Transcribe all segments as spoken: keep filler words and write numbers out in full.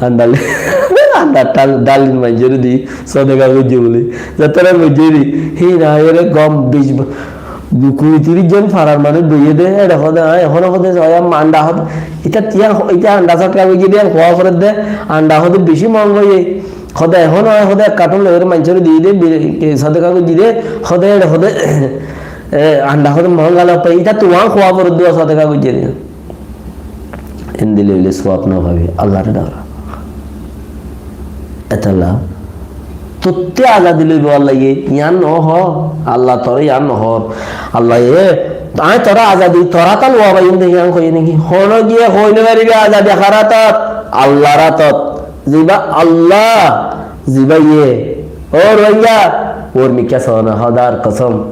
Andar, andar tal, dalin maincóre di, sodeka goijjé buli. Zetará goijjé di, híin aiyóre gom bic ba-, kuri tiríc zon farar manúic boiyé dé, éçe hoó dé, aññí ehón hoó dé, soya anda hoó dé, ita tiya, ita anda sodeka goijjé dé, yián hoó foredde, anda hoó dé beci mongo óiye. Hoó dé ehón aññí hoó dé ek katún loiyóre maincóre diyí dé, bi-, e, sodeka goijjé dé, hoó dé éçe hoó dé, e, anda hoó dé mongo óiye, ita tuáñr hoó foredde sodeka goijjé dé. Endilla óile suwab no faibi, Allaré dóro. Etolla tottú azadi loibo Allaye, yián no hoó, Allah toré yián no hoór. Allaye, aññí toré azadi, torá tal wabai inde yián hoiyé niki? Hono giyé hoi no faribi azadi har átot, Allar átot. Ziba Allah, ziba iye. Ó Rohingya, uor mikká sóna, Hódar kosom.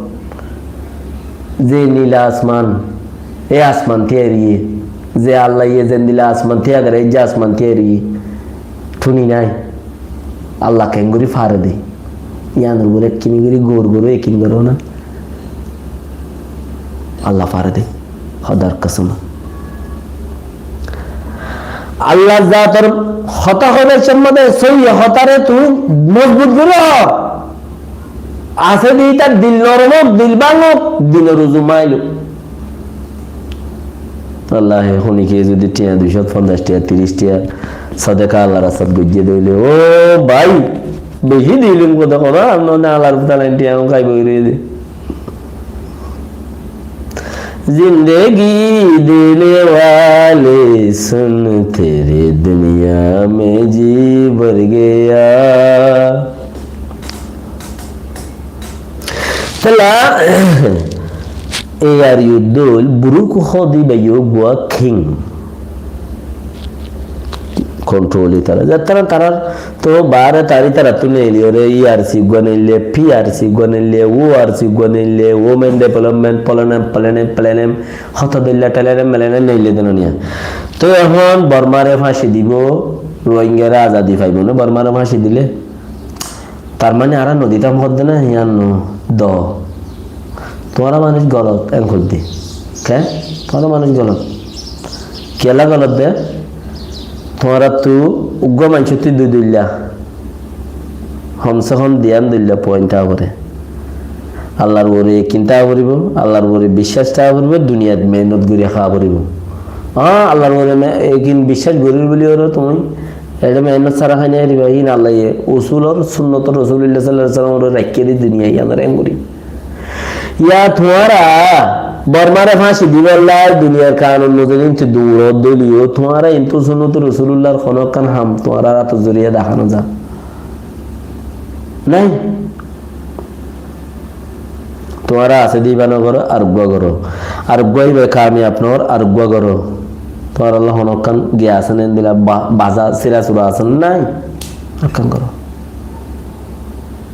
Ze nila asman, e asman tiyari, ze Allaye zendilla asman tiyari, e asman tiyari, tuni nai. Allah kengori fare de. Yiánor uore ekkini gori gour goro, ekkini goro na. Allah fare de. Hódar kosom. Allar zator hotá hoibar somot sóiyi hotáre tuñí mozbut gori hoó. Asé de ítar dil norom ók, dil báñgok, dilor uzu mail ók. Wallahi, honikiye zodi tiya, duicó fonzaic tiya, tiríc tiya, sodeka Allar rastat goijjé de óile, ó bái, beci dilum hoto hono, ar no, Allar futalan tiya hon kaibo ói roiyé de. Zindegi dene wale, sun tere duniya mein ji bhar gaya. Tela, e ar yu dol, buruk hodi ba yu gua king. Kontrol itara. Zetará tarár to bare tari tarattú neiliyóre E R C gua neille, P R C gua neille, O R C gua neille, Women Development Plan, Plan, Plan, hoto dilla telene melene neille de noniya. To ehón Bormare fáñci dibo, Rohingyare azadi faibo na, Bormare fáñci dile. Tar mane añára no ditam hoódde na, yián no do. Tuáñra manúic golot, en hoódde. Ke? Tuáñra manúic golot. Kiyólla golot de? Tuáñrattú uggúa maincóttu dui duilla. Hom se hom diyan duilla point táa foré. Allar uore ekin táa foribó, Allar uore biccác táa foribó, duniyat mehénnot gori háa foribó. Añá, Allar uore me-, ekin biccác gorir buli ore tuñí Eçé mehénnot sára hái no fariba, híin Allaye Rosulor, sunnotor, Rosulullah sallallahu alaihi wasallamor raikké de duniya, yiánore engori. Ya tuáñra Bormare fáñci dibolla duniyar kanun mozin intu duñrot dóiliyo, tuáñra intu sunnotor Rosulullahor hono ekkán ham tuáñrar átor zoriya dahá no za. Nai? Tuáñra asé de íba no goró, areggúa goró. Areggúa íba kamiyab no ór, areggúa goró. Tuáñralla honókkan giya asé né, endilla ba-, baza sira sura asé né nái? Ekkán goró.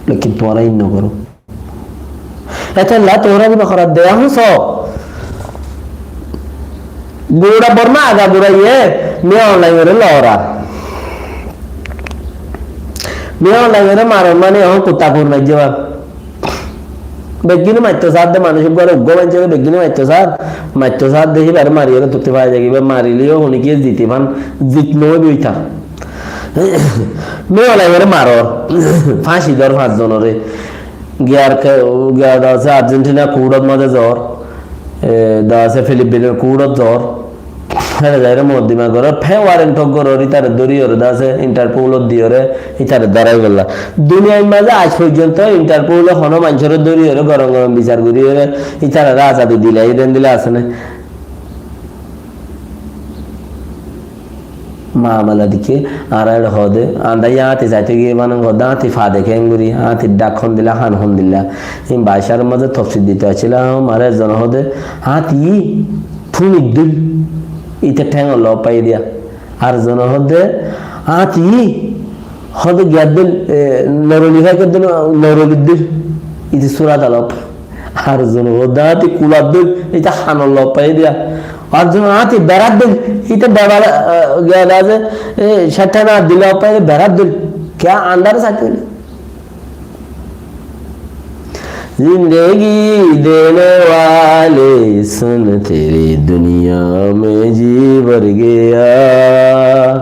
Lekin tuáñra ín no goró. Etolla tuáñra íba horar de, ehón só. Gura Borma aga gura iye, Min Aung Hlaing ore lorar. Min Aung Hlaing ore maron mane ehón kutta kuur maijje ba. Beggíne maitto sár de, manúic uggúare uggúa maincóre beggíne maitto sár, maitto sár de híbare mariyóre tutti fai zagói, híbare marileyó honikiye ziti fan, zit no óibo ítar. Min Aung Hlaing ore maror, fáñci dor fañs zonore. Giyar ke, giyar de asé Argentina kuthót mazé zor, e, de asé Filipinor kuthót zor. Héçe zaiyóre mokoddima goror, fe warrant tok goror, ítare dóriyóre de asé Interpolot diyóre, ítare dórai bolla. Duniyar mazé aij foijjonto Interpole honó maincóre dóriyóre, gorom gorom bisar goriyóre, ítarare azadi dilai de endilla asé né? Mamela dikké, añára eçé hoó de, añára yá áñti saito giyé mane hoó de, áñti fa deke engori, áñtir dhák hondilla, han hondilla. Ín baicár mazé tofsir dito accílam, añáre ezzone hoó de, áñti Fúnir dóil, íte théngor lót faiyé diya. Ar zone hoódde, áñti hoódde giyar dóil, e, noroli faikor dóil, norolir dóil, íte súrat alop. Ar zone hoódde, áñti kular dóil, íte hanor lót faiyé diya. Ar zone áñti berar dóil, íte bebara, e, giyar asé, e, cétthana dila faiyé berar dóil. Kiyá andare saitó óile? زندگی دینے والے سن تیری دنیا میں جی بھر گیا.